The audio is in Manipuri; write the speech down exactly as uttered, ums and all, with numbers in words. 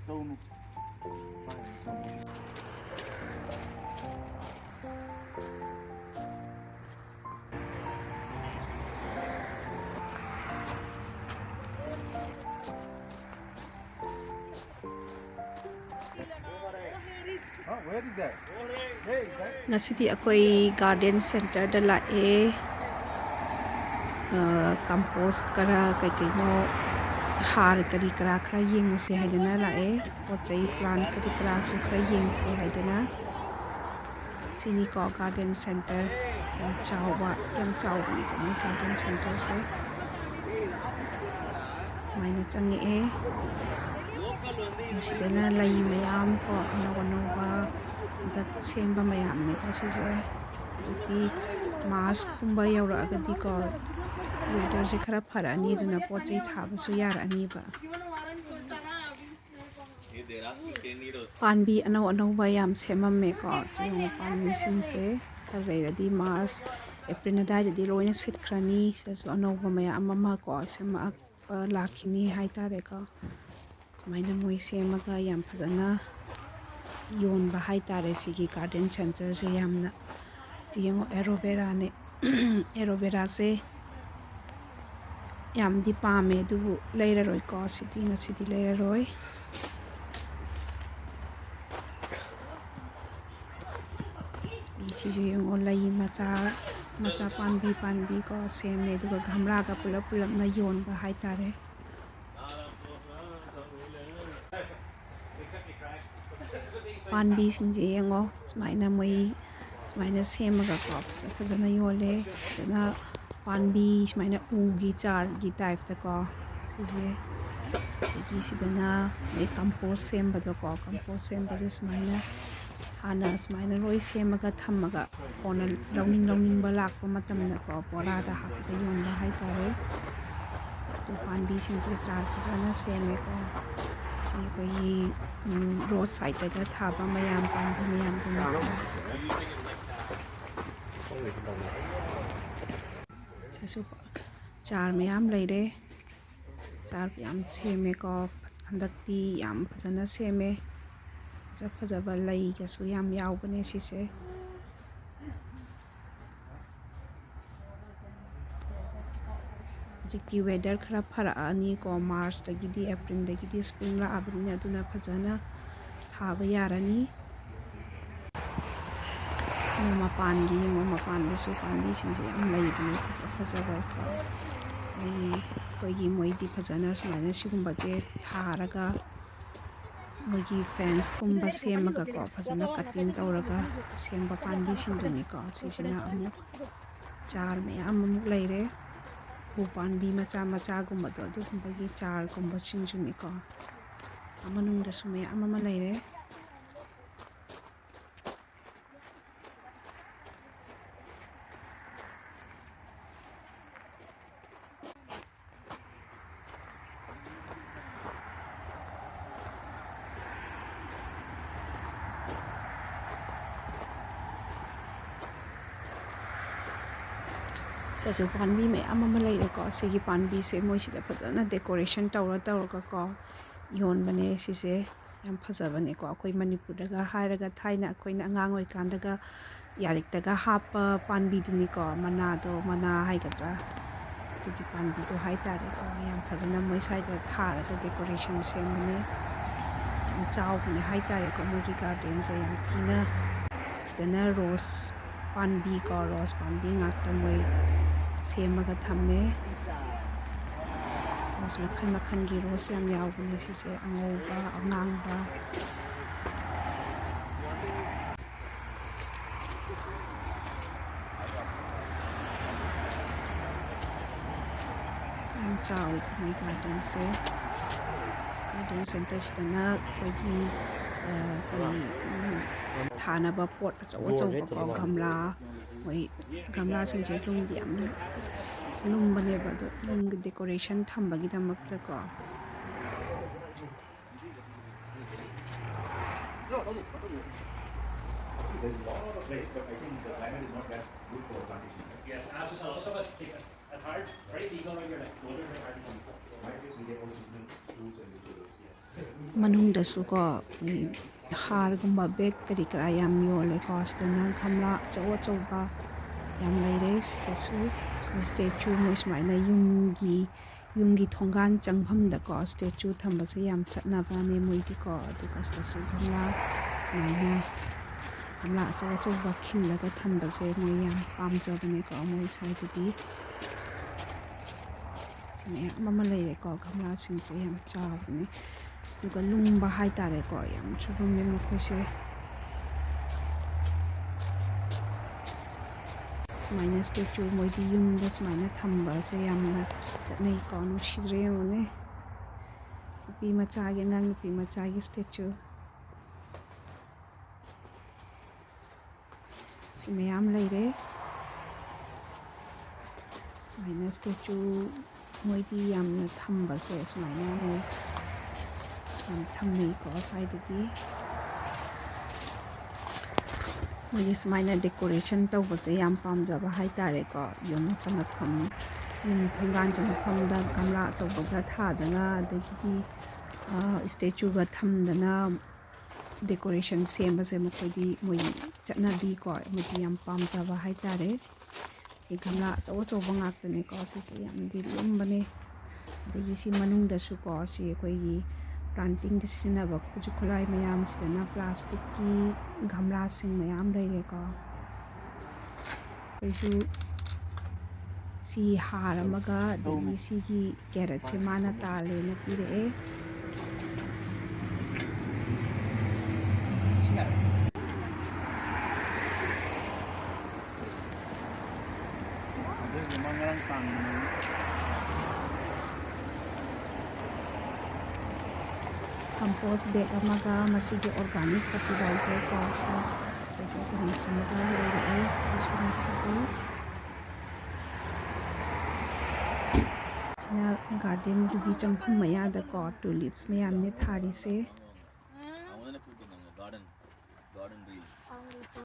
Huh? Where is that? Hey, that ꯉꯁꯤꯗꯤ ꯑꯩꯈꯣꯏ ꯒꯥꯔꯗꯦꯟ ꯁꯦꯟꯇꯔꯗ ꯂꯥꯛꯑꯦ꯫ ꯀꯝꯄꯣꯁ ꯈꯔ, ꯀꯩ ꯀꯩꯅꯣ, ꯍꯥꯔ ꯀꯔꯤ ꯀꯔꯥ ꯈꯔ ꯌꯦꯡꯉꯨꯁꯦ ꯍꯥꯏꯗꯅ ꯂꯥꯛꯑꯦ꯫ ꯄꯣꯠ ꯆꯩ, ꯄ꯭ꯂꯥꯟ ꯀꯔꯤ ꯀꯔꯥꯁꯨ ꯈꯔ ꯌꯦꯡꯁꯦ ꯍꯥꯏꯗꯅ꯫ ꯁꯤꯅꯤꯀꯣ ꯒꯥꯔꯗꯦꯟ ꯁꯦꯟꯇꯔ꯫ ꯌꯥꯝ ꯆꯥꯎꯕ, ꯌꯥꯝ ꯆꯥꯎꯕꯅꯤꯀꯣ ꯃꯣꯏ ꯒꯥꯔꯗꯦꯟ ꯁꯦꯟꯇꯔꯁꯦ꯫ ꯁꯨꯃꯥꯏꯅ ꯆꯪꯉꯛꯑꯦ꯫ ꯃꯁꯤꯗꯅ ꯂꯩ ꯃꯌꯥꯝ ꯀꯣ, ꯑꯅꯧ ꯑꯅꯧꯕ ꯍꯟꯗꯛ ꯁꯦꯝꯕ ꯃꯌꯥꯝꯅꯦꯀꯣ ꯁꯤꯁꯦ꯫ ꯍꯧꯖꯤꯛꯇꯤ ꯃꯥꯔꯆꯀꯨꯝꯕ ꯌꯧꯔꯛꯑꯒꯗꯤꯀꯣ, ꯋꯦꯗꯔꯁꯦ ꯈꯔ ꯐꯔꯛꯑꯅꯤ, ꯑꯗꯨꯅ ꯄꯣꯠ ꯆꯩ ꯊꯥꯕꯁꯨ ꯌꯥꯔꯛꯑꯅꯤꯕ꯫ ꯄꯥꯝꯕꯤ ꯑꯅꯧ ꯑꯅꯧꯕ ꯌꯥꯝ ꯁꯦꯝꯃꯝꯃꯦꯀꯣ꯫ ꯌꯦꯡꯉꯣ, ꯄꯥꯝꯕꯤꯁꯤꯡꯁꯦ ꯈꯔ ꯂꯩꯔꯗꯤ ꯃꯥꯔꯆ, ꯑꯦꯄ꯭ꯔꯤꯜ ꯑꯗꯨꯋꯥꯏꯗꯗꯤ ꯂꯣꯏꯅ ꯁꯤꯠꯈ꯭ꯔꯅꯤ꯫ ꯁꯤꯗꯁꯨ ꯑꯅꯧꯕ ꯃꯌꯥꯝ ꯑꯃ ꯀꯣ ꯁꯦꯝꯃꯛꯄ ꯂꯥꯛꯈꯤꯅꯤ ꯍꯥꯏꯇꯥꯔꯦꯀꯣ꯫ ꯁꯨꯃꯥꯏꯅ ꯃꯣꯏ ꯁꯦꯝꯃꯒ ꯌꯥꯝ ꯐꯖꯅ ꯌꯣꯟꯕ ꯍꯥꯏꯇꯥꯔꯦ ꯁꯤꯒꯤ ꯒꯥꯔꯗꯦꯟ ꯁꯦꯟꯇꯔꯁꯦ ꯌꯥꯝꯅ꯫ ꯌꯦꯡꯉꯣ, ꯑꯦꯔꯣꯕꯦꯔꯥꯅꯦ꯫ ꯑꯦꯔꯣꯕꯦꯔꯥꯁꯦ ꯌꯥꯝꯗꯤ ꯄꯥꯝꯃꯦ, ꯑꯗꯨꯕꯨ ꯂꯩꯔꯔꯣꯏꯀꯣ꯫ ꯁꯤꯗꯤ ꯉꯁꯤꯗꯤ ꯂꯩꯔꯔꯣꯏ꯫ ꯁꯤꯁꯨ ꯌꯦꯡꯉꯣ, ꯂꯩ ꯃꯆꯥ ꯃꯆꯥ ꯄꯥꯝꯕꯤ ꯄꯥꯝꯕꯤ ꯀꯣ ꯁꯦꯝꯃꯦ, ꯑꯗꯨꯒ ꯒꯝꯂꯥꯒ ꯄꯨꯂꯞ ꯄꯨꯂꯞꯅ ꯌꯣꯟꯕ ꯍꯥꯏꯇꯥꯔꯦ꯫ ꯄꯥꯝꯕꯤꯁꯤꯡꯁꯦ ꯌꯦꯡꯉꯣ, ꯁꯨꯃꯥꯏꯅ ꯃꯣꯏ ꯁꯨꯃꯥꯏꯅ ꯁꯦꯝꯃꯒꯀꯣ ꯐꯖ ꯐꯖꯅ ꯌꯣꯜꯂꯦ꯫ ꯐꯖꯅ ꯄꯥꯝꯕꯤ ꯁꯨꯃꯥꯏꯅ ꯎꯒꯤ ꯆꯥꯔꯒꯤ ꯇꯥꯏꯞꯇꯀꯣ ꯁꯤꯁꯦ꯫ ꯑꯗꯒꯤ ꯁꯤꯗꯅ ꯃꯣꯏ ꯀꯝꯄꯣꯁ ꯁꯦꯝꯕꯗꯣꯀꯣ, ꯀꯝꯄꯣꯁ ꯁꯦꯝꯕꯁꯦ ꯁꯨꯃꯥꯏꯅ ꯍꯥꯟꯅ ꯁꯨꯃꯥꯏꯅ ꯂꯣꯏ ꯁꯦꯝꯃꯒ ꯊꯝꯃꯒ ꯀꯣꯟꯅ ꯂꯧꯅꯤꯡ ꯂꯧꯅꯤꯡꯕ ꯂꯥꯛꯄ ꯃꯇꯝꯗꯀꯣ ꯕꯣꯔꯥꯗ ꯍꯥꯞꯄꯒ ꯌꯣꯟꯕ ꯍꯥꯏꯇꯥꯔꯦ꯫ ꯑꯗꯨ ꯄꯥꯝꯕꯤꯁꯤꯡꯁꯦ ꯆꯥꯔ ꯐꯖꯅ ꯁꯦꯝꯃꯦꯀꯣ꯫ ꯁꯤ ꯑꯩꯈꯣꯏꯒꯤ, ꯎꯝ, ꯔꯣꯗ ꯁꯥꯏꯗꯇꯒ ꯊꯥꯕ ꯃꯌꯥꯝ ꯄꯥꯝꯕꯤ ꯃꯌꯥꯝꯗꯨꯅꯤꯀꯣ꯫ ꯁꯤꯁꯨ ꯆꯥꯔ ꯃꯌꯥꯝ ꯂꯩꯔꯦ꯫ ꯆꯥꯔ ꯌꯥꯝ ꯁꯦꯝꯃꯦꯀꯣ꯫ ꯍꯟꯗꯛꯇꯤ ꯌꯥꯝ ꯐꯖꯅ ꯁꯦꯝꯃꯦ꯫ ꯐꯖ ꯐꯖꯕ ꯂꯩꯒꯁꯨ ꯌꯥꯝ ꯌꯥꯎꯕꯅꯦ ꯁꯤꯁꯦ꯫ ꯍꯧꯖꯤꯛꯇꯤ weather ꯈꯔ ꯐꯔꯛꯑꯅꯤꯀꯣ, ꯃꯥꯔꯆꯇꯒꯤꯗꯤ, ꯑꯦꯄ꯭ꯔꯤꯜꯗꯒꯤꯗꯤ spring ꯂꯥꯛꯑꯕꯅꯤꯅ, ꯑꯗꯨꯅ ꯐꯖꯅ ꯊꯥꯕ ꯌꯥꯔꯅꯤ꯫ ꯁꯤꯅ ꯃꯄꯥꯟꯒꯤ, ꯌꯦꯡꯉꯣ, ꯃꯄꯥꯟꯗꯁꯨ ꯄꯥꯝꯕꯤꯁꯤꯡꯁꯦ ꯌꯥꯝ ꯂꯩꯕꯅꯦ, ꯐꯖ ꯐꯖꯕ ꯀꯣ꯫ ꯑꯗꯒꯤ ꯑꯩꯈꯣꯏꯒꯤ ꯃꯣꯏꯗꯤ ꯐꯖꯅ ꯁꯨꯃꯥꯏꯅ ꯁꯤꯒꯨꯝꯕꯁꯦ ꯊꯥꯔꯒ, ꯃꯣꯏꯒꯤ fenceꯀꯨꯝꯕ ꯁꯦꯝꯃꯒꯀꯣ, ꯐꯖꯅ cutting ꯇꯧꯔꯒ ꯁꯦꯝꯕ ꯄꯥꯝꯕꯤꯁꯤꯡꯗꯨꯅꯤꯀꯣ꯫ ꯁꯤꯁꯤꯅ ꯑꯃꯨꯛ ꯆꯥꯔ ꯃꯌꯥꯝ ꯑꯃꯨꯛ ꯂꯩꯔꯦ꯫ ꯎ ꯄꯥꯝꯕꯤ ꯃꯆꯥ ꯃꯆꯥꯒꯨꯝꯕꯗꯣ, ꯑꯗꯨꯒꯨꯝꯕꯒꯤ ꯆꯥꯔꯒꯨꯝꯕꯁꯤꯡꯁꯨꯅꯤꯀꯣ꯫ ꯃꯅꯨꯡꯗꯁꯨ ꯃꯌꯥꯝ ꯑꯃ ꯂꯩꯔꯦ꯫ ꯁꯤꯁꯨ ꯄꯥꯝꯕꯤ ꯃꯌꯥꯝ ꯑꯃ ꯂꯩꯔꯦꯀꯣ꯫ ꯁꯤꯒꯤ ꯄꯥꯝꯕꯤꯁꯦ ꯃꯣꯏꯁꯤꯗ ꯐꯖꯅ decoration ꯇꯧꯔ ꯇꯧꯔꯒꯀꯣ ꯌꯣꯟꯕꯅꯦ꯫ ꯁꯤꯁꯦ ꯌꯥꯝ ꯐꯖꯕꯅꯦꯀꯣ꯫ ꯑꯩꯈꯣꯏ ꯃꯅꯤꯄꯨꯔꯗꯒ ꯍꯥꯏꯔꯒ, ꯊꯥꯏꯅ ꯑꯩꯈꯣꯏꯅ ꯑꯉꯥꯡ ꯑꯣꯏꯔꯤꯀꯥꯟꯗꯒ ꯌꯥꯔꯤꯛꯇꯒ ꯍꯥꯞꯄ ꯄꯥꯝꯕꯤꯗꯨꯅꯤꯀꯣ, ꯃꯅꯥꯗꯣ, ꯃꯅꯥ ꯍꯥꯏꯒꯗ꯭ꯔꯥ, ꯑꯗꯨꯒꯤ ꯄꯥꯝꯕꯤꯗꯣ ꯍꯥꯏꯇꯥꯔꯦꯀꯣ꯫ ꯌꯥꯝ ꯐꯖꯅ ꯃꯣꯏ ꯁ꯭ꯋꯥꯏꯗ ꯊꯥꯔꯒ decoration ꯁꯦꯝꯕꯅꯦ꯫ ꯌꯥꯝ ꯆꯥꯎꯕꯅꯦ ꯍꯥꯏꯇꯥꯔꯦꯀꯣ ꯃꯣꯏꯒꯤ gardenꯁꯦ ꯌꯥꯝ ꯊꯤꯅ꯫ ꯁꯤꯗꯅ rose ꯄꯥꯝꯕꯤꯀꯣ, rose ꯄꯥꯝꯕꯤ ꯉꯥꯛꯇ ꯃꯣꯏ ꯁꯦꯝꯃꯒ ꯊꯝꯃꯦ꯫ Rose ꯃꯈꯜ ꯃꯈꯜꯒꯤ rose ꯌꯥꯝ ꯌꯥꯎꯕꯅꯦ ꯁꯤꯁꯦ, ꯑꯉꯧꯕ, ꯑꯉꯥꯡꯕ꯫ ꯌꯥꯝ ꯆꯥꯎꯋꯤ ꯃꯣꯏ gardenꯁꯦ꯫ Garden centreꯁꯤꯗꯅ ꯑꯩꯈꯣꯏꯒꯤ, ꯑ, ꯀꯔꯤ, ꯎꯝ, ꯊꯥꯅꯕ pot ꯑꯆꯧ ꯑꯆꯧꯕꯀꯣ, ꯒꯝꯂꯥ, ꯃꯣꯏ ꯒꯝꯂꯥꯁꯤꯡꯁꯦ ꯂꯨꯝꯗꯤ ꯌꯥꯝ ꯂꯨꯝꯕꯅꯦꯕ, ꯑꯗꯣ ꯌꯨꯝꯒꯤ decoration ꯊꯝꯕꯒꯤꯗꯃꯛꯇꯀꯣ꯫ There's a lot of place, but I think the climate is not that good for plantation. Yes, as you saw, also, but it's at heart, very seasonal right here, like, closer to heart. My place, we get all seasonal fruits and vegetables. ꯃꯅꯨꯡꯗꯁꯨꯀꯣ, ꯑꯩꯈꯣꯏ ꯍꯥꯔꯒꯨꯝꯕ ꯕꯦꯒ ꯀꯔꯤ ꯀꯔꯥ ꯌꯥꯝ ꯌꯣꯜꯂꯦꯀꯣ꯫ ꯁꯤꯗꯅ ꯒꯝꯂꯥ ꯑꯆꯧ ꯑꯆꯧꯕ ꯌꯥꯝ ꯂꯩꯔꯦ꯫ ꯁꯤꯗꯁꯨ ꯁꯤꯗ ꯁ꯭ꯇꯦꯆꯨ ꯃꯣꯏ ꯁꯨꯃꯥꯏꯅ ꯌꯨꯝꯒꯤ, ꯌꯨꯝꯒꯤ ꯊꯣꯡꯒꯥꯟ ꯆꯪꯐꯝꯗꯀꯣ ꯁ꯭ꯇꯦꯆꯨ ꯊꯝꯕꯁꯦ ꯌꯥꯝ ꯆꯠꯅꯕꯅꯦ ꯃꯣꯏꯗꯤꯀꯣ꯫ ꯑꯗꯨꯒ ꯁꯤꯗꯁꯨ ꯒꯝꯂꯥ ꯁꯨꯃꯥꯏꯅ ꯒꯝꯂꯥ ꯑꯆꯧ ꯑꯆꯧꯕ ꯈꯤꯜꯂꯒ ꯊꯝꯕꯁꯦ ꯃꯣꯏ ꯌꯥꯝ ꯄꯥꯝꯖꯕꯅꯦꯀꯣ ꯃꯣꯏ ꯁ꯭ꯋꯥꯏꯗꯗꯤ꯫ ꯁꯤ ꯃꯌꯥꯝ ꯑꯃ ꯂꯩꯔꯦꯀꯣ꯫ ꯒꯝꯂꯥꯁꯤꯡꯁꯦ ꯌꯥꯝ ꯆꯥꯎꯕꯅꯦ꯫ ꯑꯗꯨꯒ ꯂꯨꯝꯕ ꯍꯥꯏꯇꯥꯔꯦꯀꯣ꯫ ꯌꯥꯝꯁꯨ ꯂꯨꯝꯃꯦ ꯃꯈꯣꯏꯁꯦ꯫ ꯁꯨꯃꯥꯏꯅ ꯁ꯭ꯇꯦꯆꯨ ꯃꯣꯏꯗꯤ ꯌꯨꯝꯗ ꯁꯨꯃꯥꯏꯅ ꯊꯝꯕꯁꯦ ꯌꯥꯝꯅ ꯆꯠꯅꯩꯀꯣ꯫ ꯅꯨꯡꯁꯤꯗ꯭ꯔꯥ ꯌꯦꯡꯉꯨꯅꯦ꯫ ꯅꯨꯄꯤ ꯃꯆꯥꯒꯤ, ꯑꯉꯥꯡ ꯅꯨꯄꯤ ꯃꯆꯥꯒꯤ ꯁ꯭ꯇꯦꯆꯨ꯫ ꯁꯤ ꯃꯌꯥꯝ ꯂꯩꯔꯦ꯫ ꯁꯨꯃꯥꯏꯅ ꯁ꯭ꯇꯦꯆꯨ ꯃꯣꯏꯗꯤ ꯌꯥꯝꯅ ꯊꯝꯕꯁꯦ ꯁꯨꯃꯥꯏꯅ ꯃꯣꯏ ꯌꯥꯝ ꯊꯝꯅꯩꯀꯣ ꯁ꯭ꯋꯥꯏꯗꯗꯤ꯫ ꯃꯣꯏꯗꯤ ꯁꯨꯃꯥꯏꯅ ꯗꯦꯀꯣꯔꯦꯁꯟ ꯇꯧꯕꯁꯦ ꯌꯥꯝ ꯄꯥꯝꯖꯕ ꯍꯥꯏꯇꯥꯔꯦꯀꯣ꯫ ꯌꯨꯝ ꯆꯪꯉꯛꯐꯝ, ꯌꯨꯝ ꯊꯣꯡꯒꯥꯟ ꯆꯪꯉꯛꯐꯝꯗ ꯒꯝꯂꯥ ꯑꯆꯧꯕꯒ ꯊꯥꯗꯅ, ꯑꯗꯒꯤꯗꯤ, ꯑ, ꯁ꯭ꯇꯦꯆꯨꯒ ꯊꯝꯗꯅ, ꯗꯦꯀꯣꯔꯦꯁꯟ ꯁꯦꯝꯕꯁꯦ ꯃꯈꯣꯏꯗꯤ ꯃꯣꯏꯒꯤ ꯆꯠꯅꯕꯤꯀꯣ, ꯑꯃꯗꯤ ꯌꯥꯝ ꯄꯥꯝꯖꯕ ꯍꯥꯏꯇꯥꯔꯦ꯫ ꯁꯤ ꯒꯝꯂꯥ ꯑꯆꯧ ꯑꯆꯧꯕ ꯉꯥꯛꯇꯅꯦꯀꯣ꯫ ꯁꯤꯁꯦ ꯌꯥꯝꯗꯤ ꯂꯨꯝꯕꯅꯦ꯫ ꯑꯗꯒꯤ ꯁꯤ ꯃꯅꯨꯡꯗꯁꯨꯀꯣ, ꯁꯤ ꯑꯩꯈꯣꯏꯒꯤ ꯄ꯭ꯂꯥꯟꯇꯤꯡꯗ ꯁꯤꯖꯤꯟꯅꯕ ꯈꯨꯠꯁꯨ ꯈꯨꯠꯂꯥꯏ ꯃꯌꯥꯝꯁꯤꯗꯅ ꯄ꯭ꯂꯥꯁꯇꯤꯛꯀꯤ ꯒꯝꯂꯥꯁꯤꯡ ꯃꯌꯥꯝ ꯂꯩꯔꯦꯀꯣ꯫ ꯑꯩꯈꯣꯏꯁꯨ ꯁꯤ ꯍꯥꯔ ꯑꯃꯒ, ꯑꯗꯒꯤ ꯁꯤꯒꯤ ꯀꯦꯔꯠꯁꯦ ꯃꯥꯅ ꯇꯥꯜꯂꯦꯅ ꯄꯤꯔꯛꯑꯦ꯫ ꯑꯗꯨꯒꯨꯝꯕ ꯉꯔꯥꯡ ꯇꯥꯡꯕꯅꯦ꯫ ꯀꯝꯄꯣꯁ ꯕꯦꯒ ꯑꯃꯒ ꯃꯁꯤꯒꯤ ꯑꯣꯔꯒꯥꯅꯤꯛ ꯐꯔꯇꯤꯂꯥꯏꯖꯔ ꯀꯣ, ꯁꯤ ꯑꯗꯒꯤ ꯀꯩꯅꯣꯁꯤꯃꯒ ꯂꯩꯔꯛꯑꯦ꯫ ꯑꯩꯁꯨ ꯉꯁꯤꯗꯤ ꯁꯤꯅ ꯒꯥꯔꯗꯦꯟꯗꯨꯒꯤ ꯆꯪꯐꯝ ꯃꯌꯥꯗꯀꯣ ꯇꯨꯂꯤꯞꯁ ꯃꯌꯥꯝꯅꯦ ꯊꯥꯔꯤꯁꯦ꯫